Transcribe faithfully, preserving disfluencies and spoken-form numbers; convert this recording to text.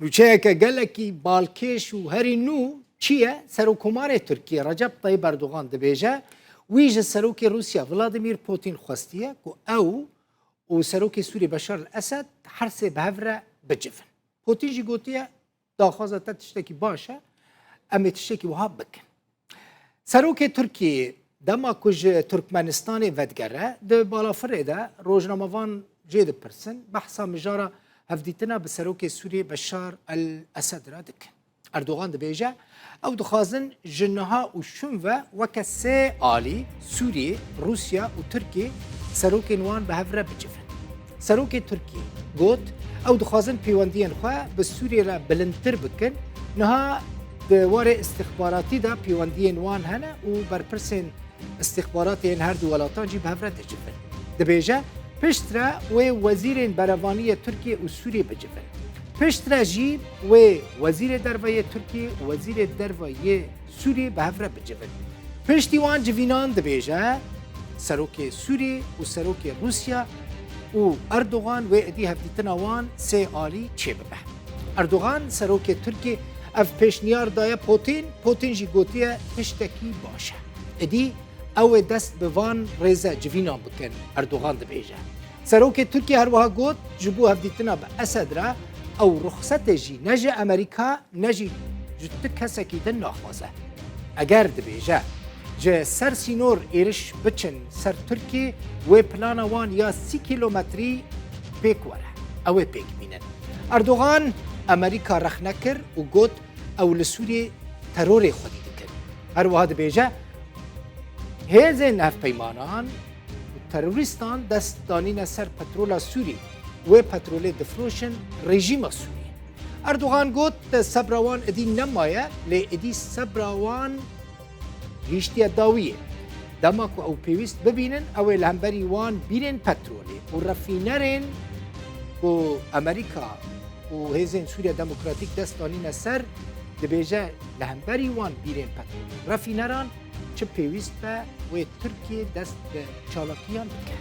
Nûçeyeke gelekî balkêş û herî nû çi ye? Serokkomarê Tirkiyê Recep Tayyip Erdogan dibêje, wî ji Serokê Rûsya Vladimir Putin xwestiye ku ew û Serokê Sûrî Beşar el-Esed her sê bi hev re bicivin. Putin jî gotiye, daxwaza te tiştekî baş e, em ê tiştekî wiha bikin. Serokê Tirkiyê dema ku ji Turkmenistanê vedigere, di balafirê de rojnamevan jê dipirsin, behsa mijara hevdîtina bi Serokê Sûriyê Beşar el-Esed re dikin. Erdogan dibêje, ew dixwazin ji niha û şûn ve weke sê alî, Sûriyê, Rûsya û Tirkiyê, serokên wan bi hev re bicivin. Serokê Tirkiyê got, ew dixwazin pêwendiyên xwe bi Sûriyê re bilindtir bikin. Niha di warê istixbaratî de pêwendiyên wan hene û berpirsên istixbaratê yên her du welatan jî bi hev re dicivin. Dibêje, piştre wê wezîrên berevaniyê Tirkiyê û Sûriyê bicivin. Piştre jî wê wezîrê derve yê Tirkiyê û wezîrê derve yê Sûriyê bi hev re bicivin. Piştî wan civînan dibêje, serokê Sûriyê û serokê Rûsya û Erdogan wê êdî hevdîtina wan sê alî çêbibe. Erdogan, serokê Tirkiyê, ev pêşniyar daye Putin, Putin jî gotiye tiştekî baş e. Êdî ew ê dest bi van rêze civînan bikin, Erdogan dibêje. Serokê Tirkiyê her wiha got, ji bo hevdîtina bi Esed re ew ruxsetê jî ne ji Amerîka ne jî ji tu kesekî din naxwaze. Eger dibêje, ji ser sînor êriş biçin ser Tirkiyê, wê plana wan ya sî kîlometrî pêk were. Ew ê pêk bînin. Erdogan Amerîka rexne kir û got, ew li Sûriyê terorê xwedî dikin. Her wiha dibêje, hêzên hevpeymanan û terorîstan dest danîne ser petrola Sûrî, wê petrolê difroşin rejîma Sûrî. Erdogan got, sebra wan êdî nemaye, lê êdî sebra wan gihîştiye dawiyê. Dema ku ew pêwîst bibînin, ew ê li hemberî wan bîrên petrolê û refînerên ku Amerîka û hêzên Sûriya Demokratîk dest danîne ser, dibêje li hemberî wan bîrên petrolê û refîneran çi pêwîst be wê Tirkiye dest bi çalakiyan bike.